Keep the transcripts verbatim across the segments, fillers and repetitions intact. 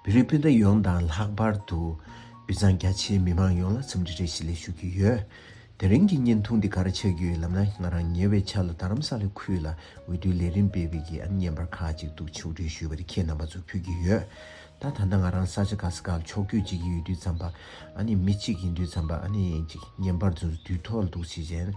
བོད་རིགས་སྤུན་ཟླ་ཡོངས་དང་ལྷག་པར་དུ་དབུས་གཙང་རྒྱ་ཆེའི་མི་མང་ཡོངས་ལ་འཚམས་འདྲི་བཀྲ་ཤིས་བདེ་ལེགས་ཞུ་གི་ཡོད། དེ་རིང་གི་བརྙན་ཐུང་འདི་ག་རེ་ཆགས་ཀྱི་ཡོད་ལབ་ན། ང་རང་ཉེ་བའི་ཆར་ལ་རྡ་རམ་ས་ལའི་ཁུལ་ལ་འོས་བསྡུའི་ལས་རིམ་སྤེལ་བའི་གི་ཨ་ནི་བརྙན་པར་ཁག་ཅིག་འདུག་ཕྱོགས་སྒྲིག་ཞུས་པ་དེ་ཁྱེད་རྣམ་པ་ཚོར་ཕུལ་གྱི་ཡོད། ད་ད་ལྟ་ང་རང་ས་ཆ་ག་ས་ག་ལ་ཕྱོགས་བསྐྱོད་བྱེད་ཀྱི་ཡོད་དུས་ཙམ་པ། ཨ་ནི་མི་གཅིག་ཡིན་དུས་ཙམ་པ། ཨ་ནི་ཅིག་བརྙན་པར་ཚོ་དུས་ཐོག་ལ་འདུག་བྱེད་ཅན།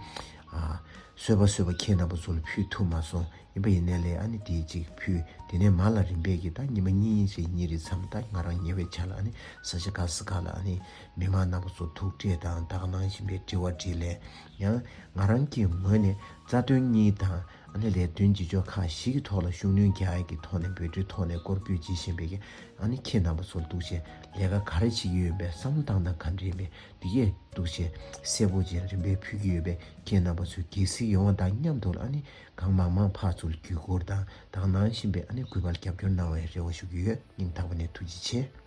ཨ། སོས་པ་སོས་པ་ཁྱེད་རྣམ་པ་ཚོ་ལ་ཕུལ་ཐུབ་མ་སོང་། ཡིན་པ་ཡིན་ནའི་ལས་ཨ་ནི་དེའི་ཅིག་ཕུལ། དེ་ནས་མ་ལ་རིམ་པས་ཀྱི་ད་ཉི་མ་གཉིས་རེ་གཉིས་རེ་མཚམས། ད་ང་རང་ཉེ་བའི་ཆར་ལ་ཨ་ནི་ས་ཆ་ག་ས་ག་ལ་ཨ་ནི་མི་མང་རྣམ་པ་ཚོ་ཐུག་འཕྲད་དང་། ད་ག་ནང་བཞིན་པའི་དྲི་བ་དྲིས་ལན། ཡང་ང་རང་གི་ངོས་ནས་རྩ་དོན་གཉིས་དང་། ཨ་ནི་ལས་དོན་ལྗིད་ཆེ་ཁག་བཞི་གི་ཐོག་ལ་ཤུགས་སྣོན་རྒྱག་ཡས་ཀྱི་ཐོག་ནས་འབོད་སྒྲའི་ཐོག་ནས་སྐོར་སྐྱོད་བྱེད་བཞིན་པའི་གི་ཨ་ནི་ཁྱེད་རྣམ་པ་ཚོར་འདུག་བྱས་ལས་ཀ་ག་རེ་བྱེད་ཀྱི་ཡོད་པའི་བསམ་བློ་བཏང་སྟངས་ག་འདྲ་ཡིན་པས། དེ་གས་འདུག་བྱས་གསལ་པོ་ཅན་རིམ་པས་ཕུལ་གྱི་ཡོད་པས། ཁྱེད་རྣམ་པ་ཚོས་གལ་སྲིད་ཡོང་བ་དང་མཉམ་དུ་ལ་ཨ་ནི་གང་མང་མང་ཕར་ཚུར་བརྒྱུད་སྐུར་དང་། ད་ག་ནང་བཞིན་པའི་ཨ་ནི་གུས་པར་རྒྱབ་སྐྱོར་གནང་བའི་རེ་བ་ཞུ་གི་ཡོད། སྙིང་ཐག་པ་ནས་ཐུགས་རྗེ་ཆེ།